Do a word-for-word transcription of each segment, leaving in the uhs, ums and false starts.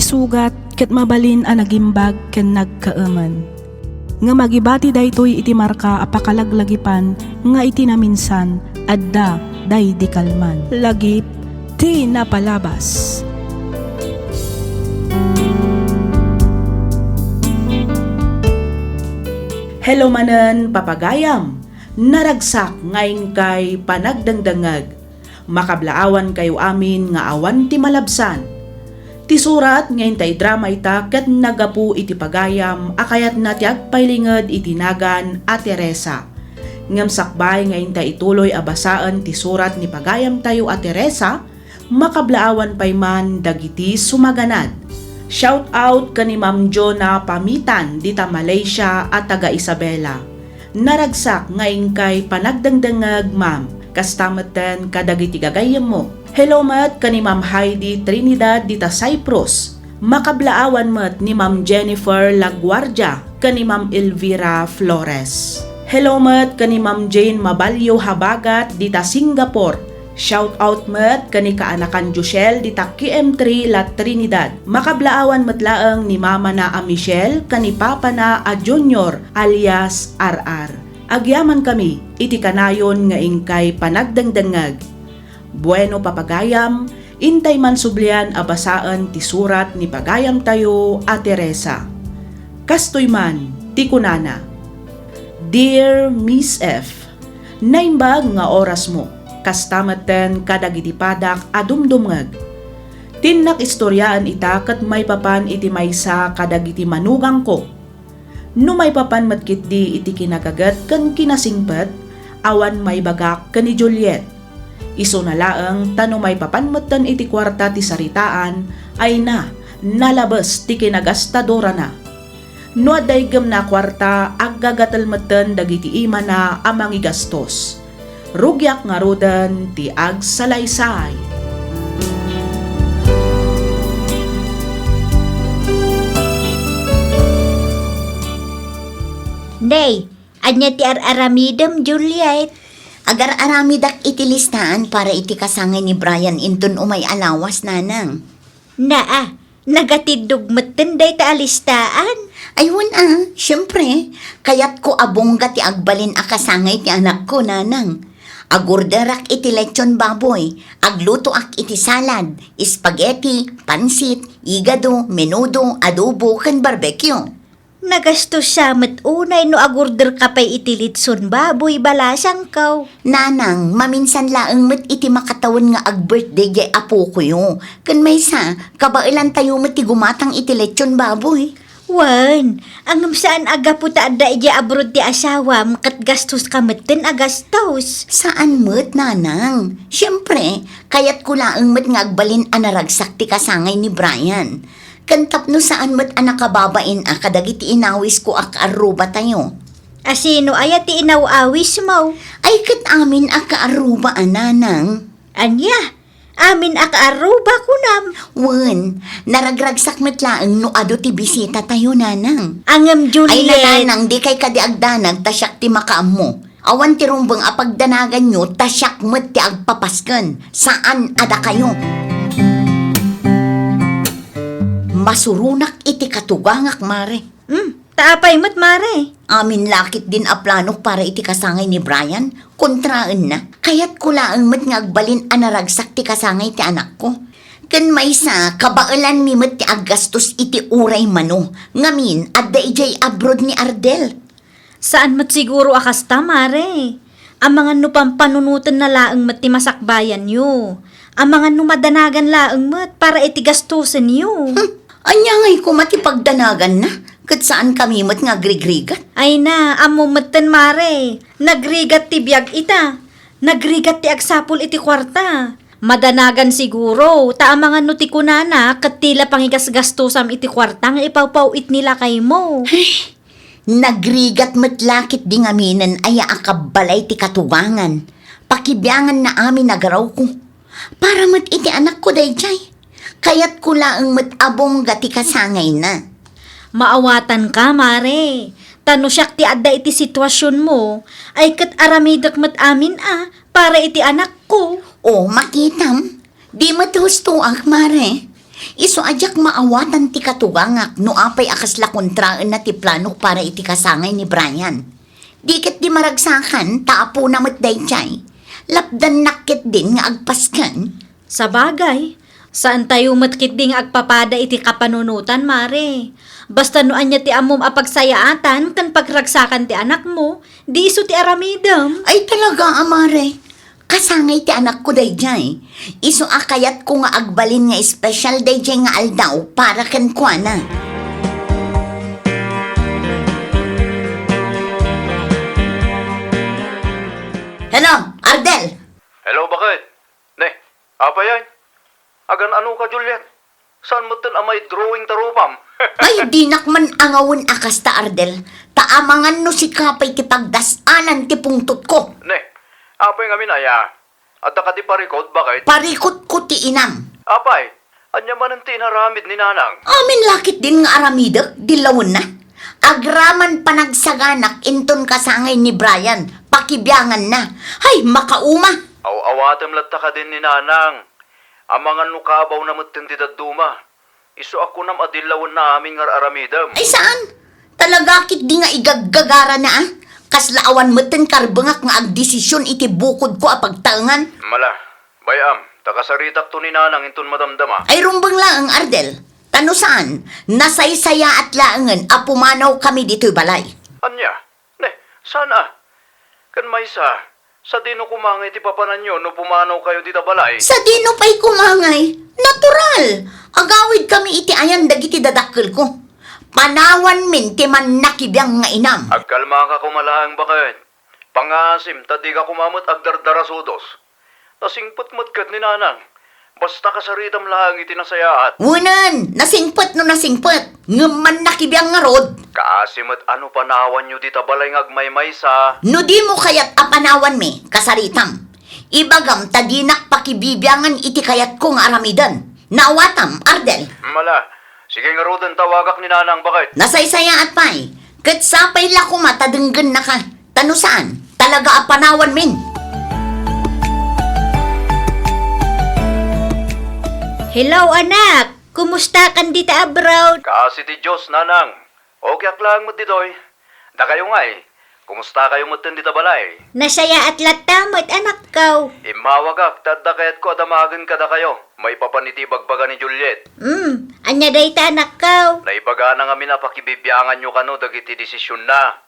Sugat ket mabalin a nagimbag ken nagkaemen. Ngem agibati daytoy iti marka a pakalaglagipan nga iti naminsan, adda daydi kalman. Lagip ti napalabas. Hello manen, papagayam! Naragsak nga inkay panagdengdengngeg. Makablaawankayo amin nga awan ti malabsan. Ti surat nga inta idrama ita ket naggapu iti pagayam a kayatna ti agpailinged iti nagan a Teresa. Ngem sakbay nga inta ituloy a basaen ti surat ni pagayamtayo a Teresa, makablaawan pay man dagiti sumaganad. Shout out ken ni Ma'am Jonah Pamitan dita Malaysia a taga Isabela. Naragsak nga inkay panagdengdengngeg, ma'am. Kasta metten kadagiti gagayyemmo. Hello met ken ni Ma'am Heidi Trinidad dita Cyprus. Makablaawan met ni Ma'am Jennifer Laguardia ken ni Ma'am Elvira Flores. Hello met ken ni Ma'am Jane Mabalio Habagat dita Singapore. Shout out met ken ni kaanakan Joshel dita K M three La Trinidad. Makablaawan met laeng ni mamana a Michelle ken ni papana a Junior alias R R. Agyamankami iti kanayon nga inkay panagdengdengngeg. Bueno, papagayam, intay man sublian a basaen ti surat ni pagayamtayo a Teresa. Kastoy man ti kunana, Dear Miss F, naimbag nga orasmo, kasta metten kadagiti padak a dumdumngeg. Tinnak istoriaen ita ket maipapan iti maysa kadagiti manugangko. No maipapan met ketdi iti kinagaget ken kinasingpet, awan maibagak ken ni Juliet. Isuna laeng ta no maipapan metten iti kuarta ti saritaan, ayna, nalabes ti kinagastadorana. No adda iggemna a kuarta, aggagatel metten dagiti imana a mangigastos. Rugiak ngaruden ti agsalaysay. Nay, ania ti ar-aramidem, Juliet? Agar-aramidak iti listaan para iti kasangay ni Brian inton umay a lawas, nanang. Naa, nagatiddog metten dayta a listaan. Ay, wen a, siempre, kayatko a bongga ti agbalin a kasangay ti anakko, nanang. Agorderak iti lechon baboy, aglutoak iti salad, spaghetti, pansit, igado, menudo, adobo, ken barbecue. Nagastos sa met unay no agorder ka pay iti litson baboy, balasangko. Nanang, maminsan laeng met iti makatawen nga ag-birthday jay apokoyo. Ken maysa, kabaelantayo met ti gumatang iti lechon baboy. Wen, ngem saan a gapu ta adda idiay abroad ti asawam ket gastos ka metten a gastos. Saan met, nanang. Siempre, kayatko laeng met nga agbalin a naragsak ti kasangay ni Brian. Ken tapno saan met a nakababain a kadagiti inawisko a kaarrubatayo. A sino aya ti inaw-awismo? Ay, ket amin a kaarruba a, nanang. Ania? Amin a kaarruba, kunam? Wen, naragragsak met laeng no adu ti bisitatayo, nanang. Ngem, Juliet. Ay, nanang, dikay kadi agdanag ta siak ti makaammo. Awan ti rumbeng a pagdanaganyo ta siak met ti agpapasken, saan a dakayo. Masuronak iti katugangak, mare. Hmm, ta apay met, mare? Amin la ketdin a planok para iti kasangay ni Brian, kontraenna. Kayatko laeng met nga agbalin a naragsak ti kasangay ti anakko. Ken maysa, kabaelanmi met ti aggastos iti uray mano. Ngamin, adda idiay abroad ni Ardel. Saan met siguro a kasta, mare. Amangan no pampanunotenna laeng met ti masakbayanyo. Amangan no madanagan laeng met para iti gastosenyo. Hmm, ania ngay koma ti pagdanaganna? Ket saankami met nga agrigrigat. Ayna, ammo metten, mare. Nagrigat ti biag ita. Nagrigat ti agsapul iti kuarta. Madanagan siguro, ta amangan no ti kunana ket ti la pangigasgastosam iti kuarta nga ipawpaw-it ni lakaymo. Ay, nagrigat met la ketdi ngaminen aya a kabbalay ti katugangan. Pakibianganna amin a garawko. Para met iti anakko daydiay. Kayatko laeng met a bongga ti kasangayna. Maawatanka, mare. Ta no siak ti adda iti situasionmo, ay ket aramidek met amin a para iti anakko. O, makitam. Di met hustoak, mare. Isu a diak maawatan ti katugangak no apay a kasla kontraenna ti planok para iti kasangay ni Brian. Di ketdi maragsakan ta apona met daydiay. Lapdannak ketdin nga agpasken. Sabagay, saantayo met ketdi nga agpapada iti kapanunotan, Mare. Basta no ania ti ammom a pagsayaatan ken pagragsakan ti anakmo, di isu ti aramidem. Ay talaga, a, Mare. Kasangay ti anakko daydiay. Isu a kayatko nga agbalin nga espesyal daydiay nga aldaw para kenkuana. Hello, Ardel! Hello, baket? Ne, apay ay? Agan-ano ka, Juliet? Saan metten a maidrawing ta rupam? Ay, dinak man angawen a kasta, Ardel. Ta amangan no sika pay ti pagdas-anan ti pungtotko. Ne, apay ngamin aya? Adda kadi parikut, baket? Parikutko ti inam. Apay, ania manen ti inaramid ni Nanang? Amin la ketdin nga aramidek, dillawenna. Agraman panagsaganak inton kasangay ni Brian, pakibianganna. Hay, makauma! Aw-awatem latta kadin ni Nanang. Amangan no kabawna metten ti dadduma. Isu a kunam a dillawenna amin nga ar-aramidem. Ay, saan? Talaga ketdi nga igaggagarana, a? Kasla awan metten karbengak nga agdesision iti bukodko a pagtaengan. Mala, bay-am, ta kasaritakto ni Nanang inton madamdama. Ay, rumbeng laeng, Ardel. Ta no saan, nasaysayaat laengen a pumanawkami ditoy balay. Ania? Ne, saan a? Ken maysa, sadino koma ngay ti papananyo no pumanawkayo dita balay? Sadino pay koma ngay? Natural! Agawidkami iti ayan dagiti dadakkelko. Panawanmin ti mannakibiang nga inam. Agkalmaka koma laeng, baket. Pangngaasim ta dika koma met agdardarasudos. Nasingpet met ket ni Nanang. Basta kasaritam laeng iti nasayaat. Wenen, nasingpet no nasingpet. Ngem mannakibiang ngarud. Kaasi met a no panawanyo dita balay nga agmaymaysa. No dimo kayat a panawanmi, kasaritam. Ibagam ta dinak pakibibiangan iti kayatko nga aramiden. Naawatam, Ardel. Mala, sige ngaruden, tawagak ni Nanang, baket. Nasaysayaat pay. Ket sapay la koma ta denggennaka. Ta no saan, talaga a panawanmin. Hello, anak! Kumustakan dita abroad? Kaasi ti Dios, Nanang. Okay ak laeng met ditoy. Dakayo ngay, kumustakayo metten dita balay? Nasayaat latta met, anakko. Immawagak ta adda kayatko a damagen kadakayo maipapan iti ibagbaga ni Juliet. Hmm, ania dayta, anakko? Naibagana ngamin a pakibibianganyo kano dagiti desisionna.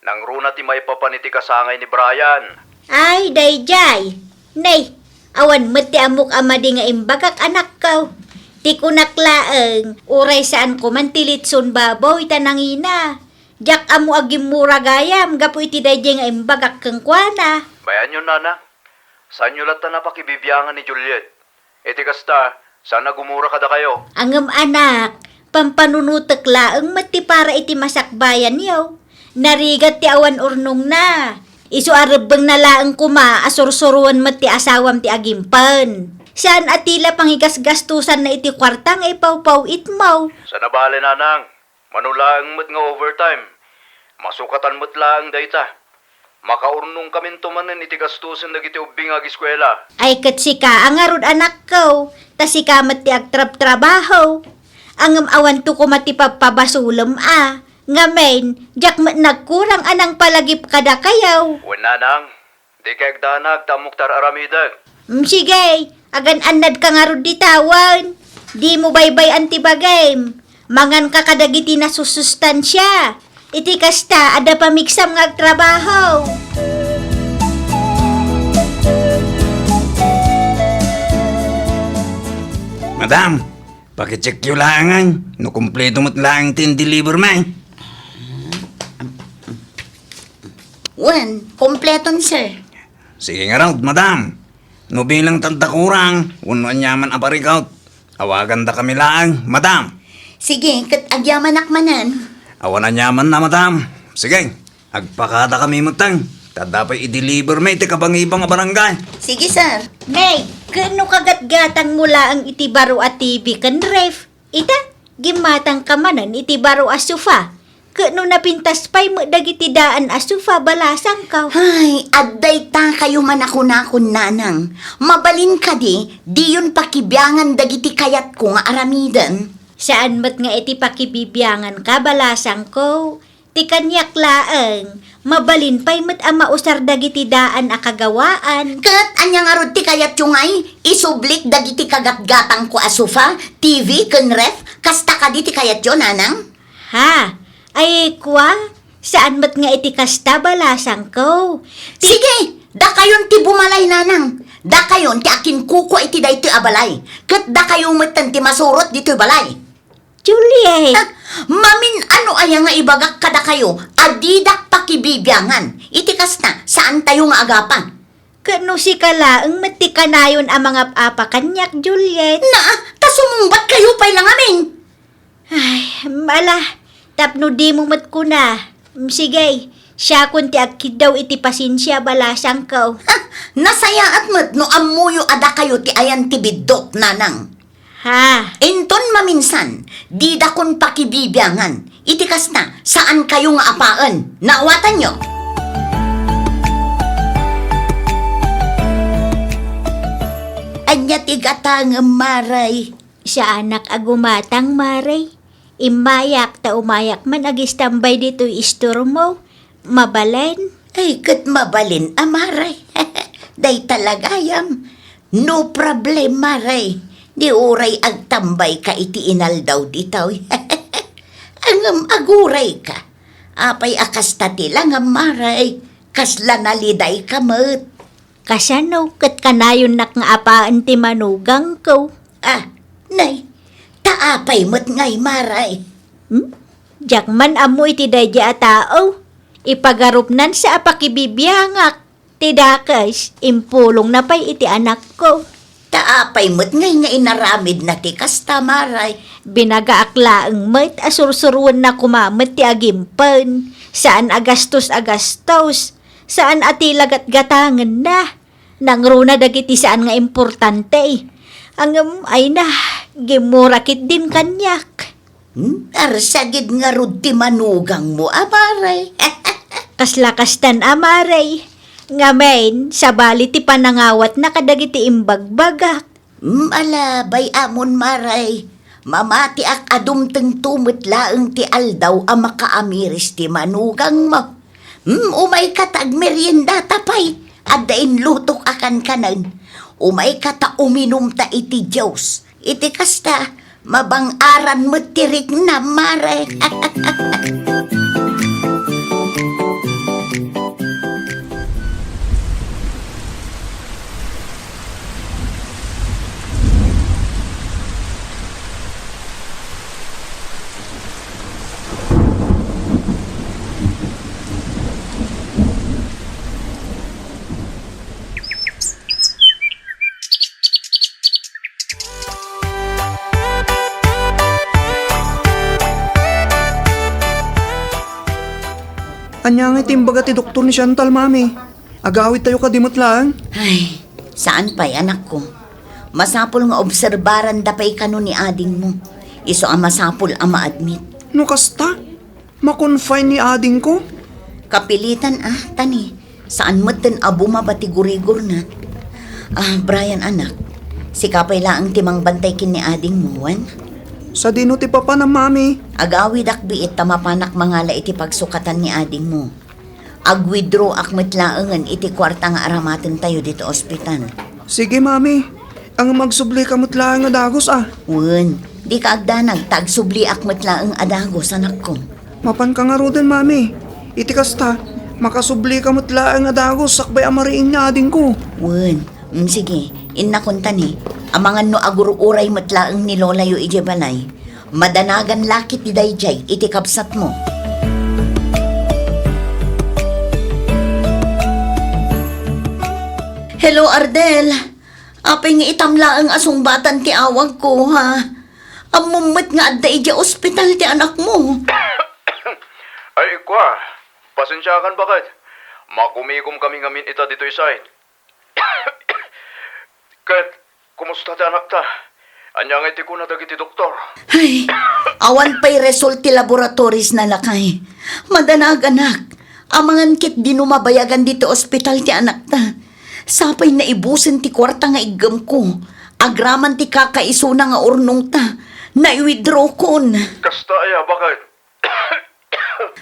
Nangruna ti maipapan iti kasangay ni Brian. Ay, daydiay. Nay, awan met ti ammok a madi nga imbagak, anakko. Ti kunak laeng, uray saanko man ti litson baboy ta nangina. Diak ammo a gimmura gayam gapu iti daydiay nga imbagak kenkuana. Bayanyo, Nana. Saanyo latta a pakibibiangan ni Juliet. Iti kasta, saan a gumura kadakayo. Ngem anak, pampanunotek laeng met ti para iti masakbayanyo. Narigat ti awan urnongna. Isu a rebbengna laeng koma a sursuroen met ti asawam ti agimpen. Saan a ti la pangigasgastosanna iti kuarta nga ipawpaw-itmo. Saan a bale, Nanang. Mano laeng met nga overtime, masukatan met laeng dayta. Makaurnongkaminto manen iti gastosen dagiti ubing nga agiskuela. Ay, ket sika a ngarud, anakko, ta sika met ti agtrabtrabaho. Ngem awanto koma ti pabpabasolem a. Ngamin, diak met nagkurang a nangpalagip kadakayo. Wen, Nanang, dikay agdanag ta ammok ti ar-aramidek. Mm, sige, agan-annadka ngarud dita wen. Dimo baybay-an ti bagim. Manganka kadagiti nasusustansia. Iti kasta, adda pamigsam nga agtrabaho. Madam, pakicheckyo laengen no kompleto met laeng ti in-deliver mi. Wen, kompleton, sir. Sige ngarud, madam. No bilang ta adda kurang, wenno aniaman a parikut, awagandakami laeng, madam. Sige, ket agyamanak manen. Awan aniamanna, madam. Sige, agpakadakami metten. Ta adda pay i-deliver mi iti kabangibang a barangay. Sige, sir. May, ken no kagatgatangmo laeng iti baro a T V ken ref, ita, gimmatangka manen iti baro a sofa. Ket no napintas pay met dagiti daan a sofa, balasangko. Ay, adda itakayo man a kunakon, nanang. Mabalin kadi, diyon pakibiangan dagiti kayatko nga aramiden. Saan met nga iti pakibibianganka, balasangko. Ti kaniak laeng, mabalin pay met a mausar dagiti daan a kagawaan. Ket ania ngarud ti kayatyo ngay? Isublik dagiti kagatgatangko a sofa, T V, ken ref? Kasta kadi ti kayatyo, nanang? Ha? Ay, kua? Saan met nga iti kasta, balasangko. Ti- Sige! Dakayon ti bumalay, nanang. Dakayon ti akinkukua iti daytoy a balay. Ket dakayo metten ti masurot ditoy balay. Juliet! Ah, mamin-ano aya nga ibagak kadakayo a didak pakibibiangan? Iti kasta, saantayo nga agapa. Ket no sika laeng met ti kanayon a mangap-apa kaniak, Juliet? Naa, ta sumungbatkayo pay la ngamin. Ay, ala, tapno dimo met kuna. Mm, sige, siakon ti agkiddaw iti pasensia, balasangko. Ah, nasayaat met no ammoyo a dakayo ti ayan ti biddut, nanang. Ha? Inton maminsan, didakon pakibibiangan. Iti kasta, saankayo nga apaen. Naawatanyo? Ania ti gatangem, Mare? Saanak a gumatang, Mare. Immayak ta umayak man agistambay ditoy istormo. Mabalin? Ay, ket mabalin a, Mare. Dayta la gayam. No problem, Mare. Di uray agtambayka iti inaldaw ditoy. Ngem agurayka. Apay a kasta ti langam, Mare? Kasla nalidayka met. Kasano ket kanayonnak nga apaen ti manugangko? Ah, nay, ta apay met ngay, Mare? Hmm? Diak man ammo iti daydiay a tao. Ipagarupnansa a pakibibiangak. Ti dakes, impulongna pay iti anakko. Ta apay met ngay nga inaramidna ti kasta, Mare? Binagaak laeng met a sursuroenna koma met ti agimpen. Saan a gastos a gastos. Saan a ti la gatgatangenna. Nangruna dagiti saan nga importante. Ngem, ayna, gimmura ketdin kaniak. Hmm? Arsagid ngarud ti manugangmo a, Mare? Kasla kastan a, Mare. Ngamin, sabali ti panangawatna kadagiti imbagbagak. Hmm, ala, bay-amon, Mare. Mamatiak a dumtengto met laeng ti aldaw a makaamiris ti manugangmo. Hmm, umayka ta agmeriendata pay. Adda inlutok a kankanen. Umayka ta uminumta iti juice. Iti kasta, mabang-aran met ti riknam, Mare. Ania ngay ti imbaga ti doktor ni Chantal, Mami? Agawidtayo kadi met laeng? Ay, saan pay, anakko. Masapul nga obserbaranda pay kano ni adingmo. Isu a masapul a ma-admit. No kasta, ma-confine ni adingko? Kapilitan, ah, tani. Saan metten a bumaba ti gurigorna. Ah, Brian, anak, sika pay laeng ti mangbantay ken ni adingmo, wen? Sadino ti papanam, Mami? Agawidak biit ta mapanak mangala iti pagsukatan ni adingmo. Ag-withdraw-ak met laengen iti kuarta nga aramatentayo ditoy ospital. Sige, Mami. Ngem agsubli ka met laeng a dagus, a. Wen, dika agdanag ta agsubliak met laeng a dagus, anakko. Mapanka ngaruden, Mami. Iti kasta, makasubli ka met laeng a dagus sakbay a mariing ni adingko. Wen, mm, sige, innakon tani. Amangan no agur-uray met laeng ni lolayo idiay balay. Madanagan la ketdi daydiay iti kabsatmo. Hello, Ardel. Apay nga itam laeng a sungbatan ti awagko, ha? Ammom met nga adda idiay ospital ti anakmo. Ay, kua, pasensiakan, baket. Makumigom kami ngamin ita ditoy site. Ket, kumusta ti anakta? Ania ngay ti kuna dagiti doktor? Ay, awan pay result ti laboratories na, lakay. Madanaganak. Amangan ketdi no mabayagan ditoy ospital ti anakta. Sapay naibusen ti kuarta nga iggemko. Agraman ti kakaisuna nga urnongta. Nai-withdrawkon. Kasta aya, baket?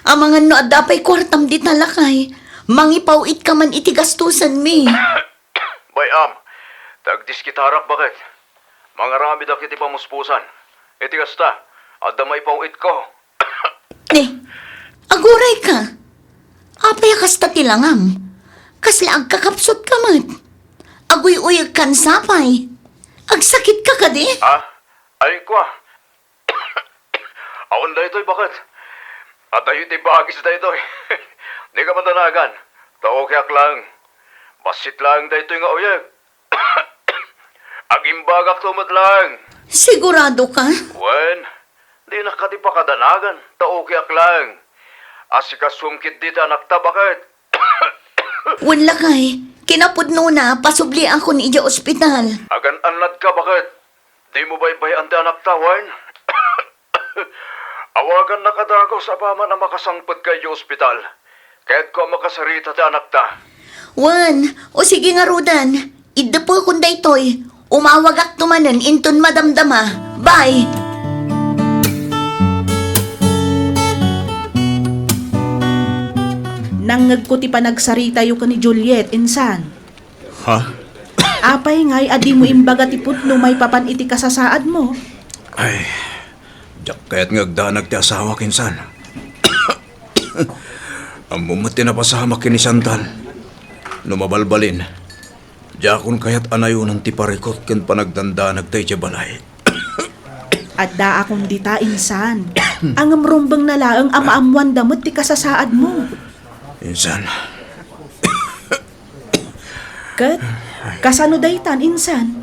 Amangan no adda pay kuartam dita, lakay, mangipaw-itka man iti gastusenmi. Bay-am, ta agdiskitarak, baket. Mangaramedak iti pamuspusan. Iti kasta, adda maipaw-itko. Ne, agurayka. Apay a kasta ti langam? Kasla agkakapsutka met. Aguy-uyegkan sapay. Agsakitka kadi? Ha? Ay, kua. Awan daytoy, baket. Adayo ti bagis daytoy. Dika madanagan. Ta okayak laeng. Bassit laeng daytoy nga uyeg. Agimbagakto met laeng. Sigurado ka? Wen, dinak kadi pakadanagan. Ta okayak laeng. Asikasuem ketdi ti anakta, baket. Wen, lakay, kinapudnona, pasubliakon idiay ospital. Agan-annadka, baket? Dimo baybay-an ti anakta, wen? Awagannak a dagus apaman a makasangpetka idiay ospital. Kayatko a makasarita ti anakta. Wen, o sige ngaruden, iddepekon daytoy. Umawagakto manen inton madamdama. Bye! Nangngegko ti panagsaritayo ken ni Juliet, insan. Ha? Apay ngay a dimo imbaga ti pudno maipapan iti kasasaadmo? Ay, diak kayat nga agdanag ti asawak, insan. Ammom met ti napasamak ken ni Chantal. No mabalbalin, diakon kayat a nayonan ti parikut ken panagdandanagta idiay balay. Addaakon dita, insan. Ngem rumbengna laeng a maammoanda met ti kasasaadmo. Insan. Ket, kasano daytan, insan?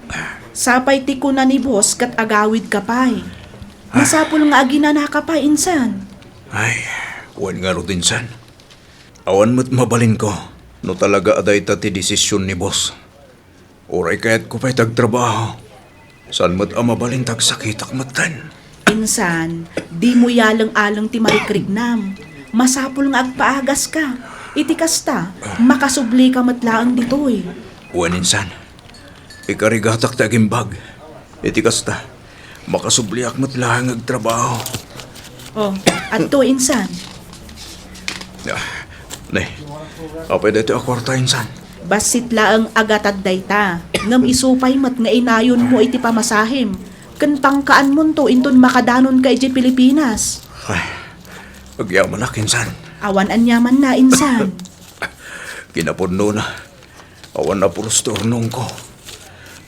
Sapay ti kuna ni boss ket agawidka pay. Masapul nga aginanaka pay, insan. Ay, wen ngarud, insan. Awan met mabalinko no talaga a dayta ti desisyon ni boss. Uray kayatko pay ti agtrabaho, saan met a mabalin ta agsakitak metten. Insan, dimo yaleng-aleng ti marikriknam. Masapul nga agpaagaska. Iti kasta, makasublika met laeng ditoy. Wen, insan. Ikarigatak ti agimbag. Iti kasta, makasubliak met laeng nga agtrabaho. Oh, adto, insan. Ah, ne, apay daytoy a kuarta, insan? Bassit laeng a gatad dayta, ngem isu pay met nga inayonmo iti pamasahem, ken pangkaanmonto inton makadanonka idiay Pilipinas. Ay, agyamanak, insan. Awan aniamanna, insan. Kinapudnona, awan a pulos ti urnongko.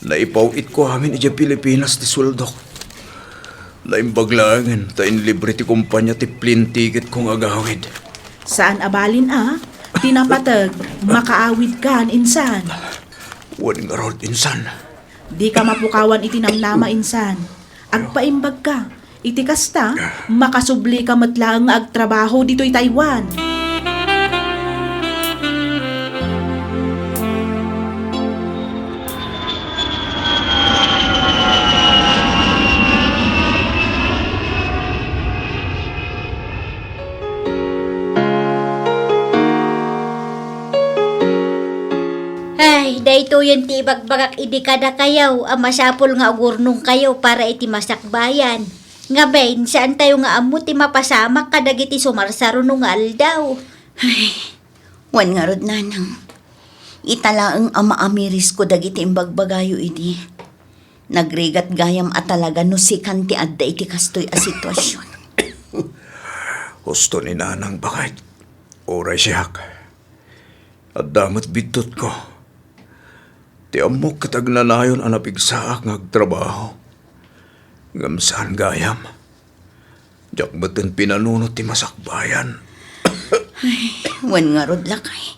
Naipaw-itko amin idiay Pilipinas ti sueldok. Naimbag laengen ta inlibre ti kompania ti plane ticketko nga agawid. Saan a balin a, ti napateg, makaawidkan, insan. Wen ngarud, insan. Dika mapukawan iti namnama, insan. Agpaimbagka. Iti kasta, makasublika met laeng nga agtrabaho ditoy Taiwan. Ay, daytoyen ti ibagbagak idi kadakayo a masapul nga agurnongkayo para iti masakbayan. Ngamin, saantayo nga ammo ti mapasamak kadagiti sumarsaruno nga aldaw. Ay, wen ngarud, nanang. Ita laeng a maamirisko dagiti imbagbagayo idi. Nagrigat gayam a talaga no sikan ti adda iti kastoy a situasion. Husto ni nanang, baket. Uray siak, adda met biddutko. Ti ammok ket agnanayon a napigsaak nga agtrabaho. Ngem saan gayam. Diak metten pinanunot ti masakbayan. Ay, wen ngarud, lakay.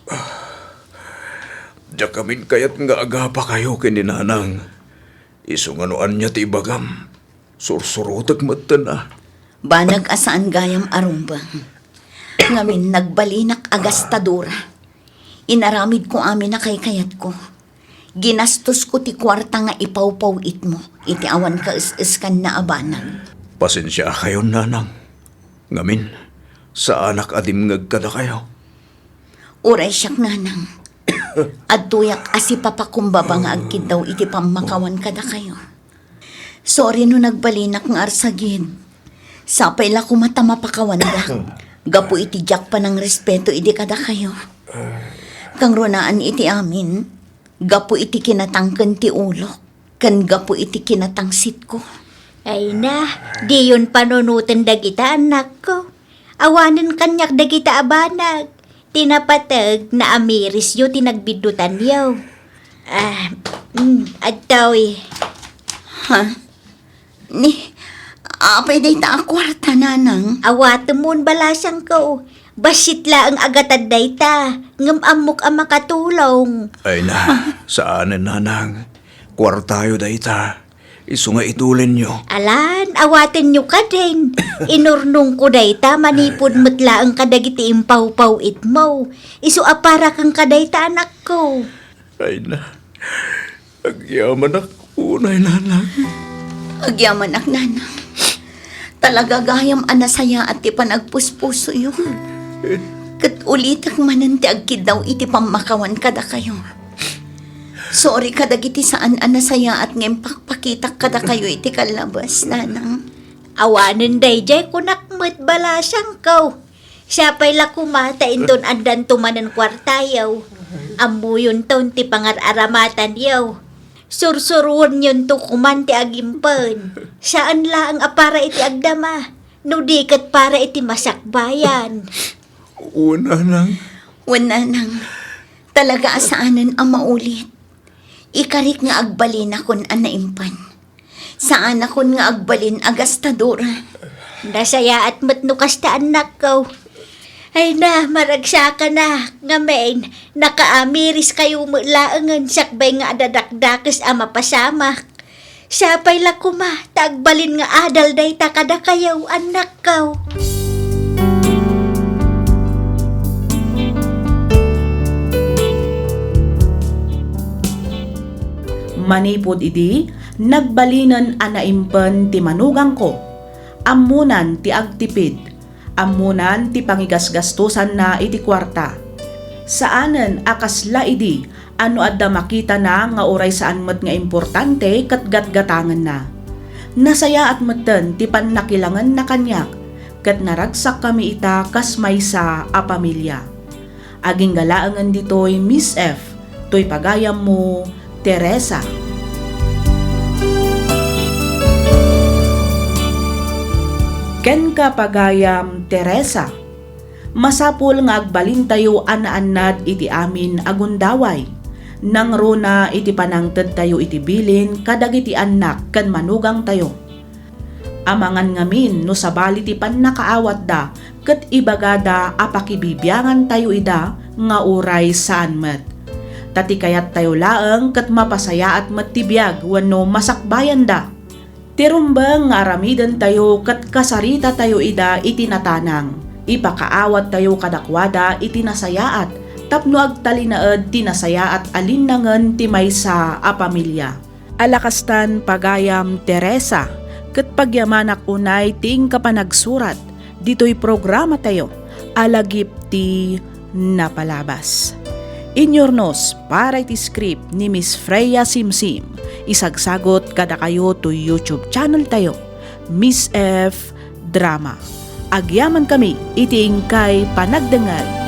Diak amin kayat nga agapakayo ken ni nanang. Isu nga no ania ti ibagam, sursurotek metten a. Banag a saan gayam a rumbeng. Ngamin, nagbalinak a gastadora. Inaramidko amin a kaykayatko. Ginastosko ti kuarta nga ipawpaw-itmo iti awan kaes-eskanna a banag. Pasensiakayon, nanang. Ngamin, saanak a dimngeg kadakayo. Uray siak, nanang. Adtoyak a sipapakumbaba nga agkiddaw iti pammakawan kadakayo. Sorry no nagbalinak nga arsagid. Sapay la koma ta mapakawandak gapu iti diak panangrespeto idi kadakayo. Kangrunaan iti amin, gapu iti kinatangken ti ulok, ken gapu iti kinatangsitko. Ay na, diyon panunoten dagita, annakko. Awanen kaniak dagita a banag. Ti napateg, naamirisyo ti nagbiddutanyo. Ah, mm, adtoy. Ha? Ni, apay dayta a kuarta, nanang? Awatemon, balasangko. Bassit laeng a gatad dayta, ngem ammok a makatulong. Ay na, saanen, nanang. Kuartayo dayta. Isu nga itulenyo. Alan, awatenyo kadin. Inurnongko dayta manipud met laeng kadagiti impawpaw-itmo. Isu a para kenka dayta, anakko. Ay na, agyamanak unay, nanang. Agyamanak, nanang. Talaga gayam a nasayaat ti panagpuspusoyo. Ket ulitek manen ti agkiddaw iti pammakawan kadakayo. Sorry kadagiti saan a nasayaat nga impakpakitak kadakayo iti kallabas, nanang. Awanen daydiay kunak met, balasangko. Siapay la koma ta inton addanto manen kuartayo. Ammoyonton ti pangar-aramatanyo. Sursuruenyonto koman ti agimpen. Saan laeng a para iti agdama, no di ket para iti masakbayan. Wen, nanang. Wen, nanang. Talaga a saanen a maulit. Ikarik nga agbalinakon a naimpan. Saanakon nga agbalin a gastadora. Nasayaat met no kasta, annakko. Ay na, maragsakanak, ngamin, nakaamiriskayo met laengen sakbay nga adadakdakes a mapasamak. Sapay la koma ta agbalin nga adal dayta kadakayo, annakko. Manipud idi, nagbalinen a naimpen ti manugangko. Ammonan ti agtipid. Ammonan ti pangigasgastosanna iti kuarta. Saanen a kasla idi a no adda makitana nga uray saan met nga importante ket gatgatangenna. Nasayaat metten ti pannakilangenna kaniak, ket naragsakkami ita kas maysa a pamilia. Agingga laengen ditoy, Miss F, toy pagayammo, Teresa. Kenka, pagayam Teresa, masapul nga agbalintayo a naannad iti amin a gundaway, nangruna iti panangtedtayo iti bilin kadagiti annak ken manugangtayo. Amangan ngamin no sabali ti pannakaawatda ket ibagada a pakibibiangantayo ida nga uray saan met. Ta ti kayattayo laeng ket mapasayaat met ti biag wenno masakbayanda. Ti rumbeng nga aramidentayo ket kasaritatayo ida iti natanang. Ipakaawattayo kadakuada iti nasayaat tapno agtalinaed ti nasayaat a linnangen ti maysa a pamilia. Ala kastan, pagayam Teresa, ket pagyamanak unay ti inka panagsurat ditoy programatayo a Lagip ti Napalabas. Inyurnos para iti script ni Miss Freya Simsim, isagsagot kadakayo toy YouTube channel tayo, Miss F Drama. Agyamankami iti inkay panagdengngeg.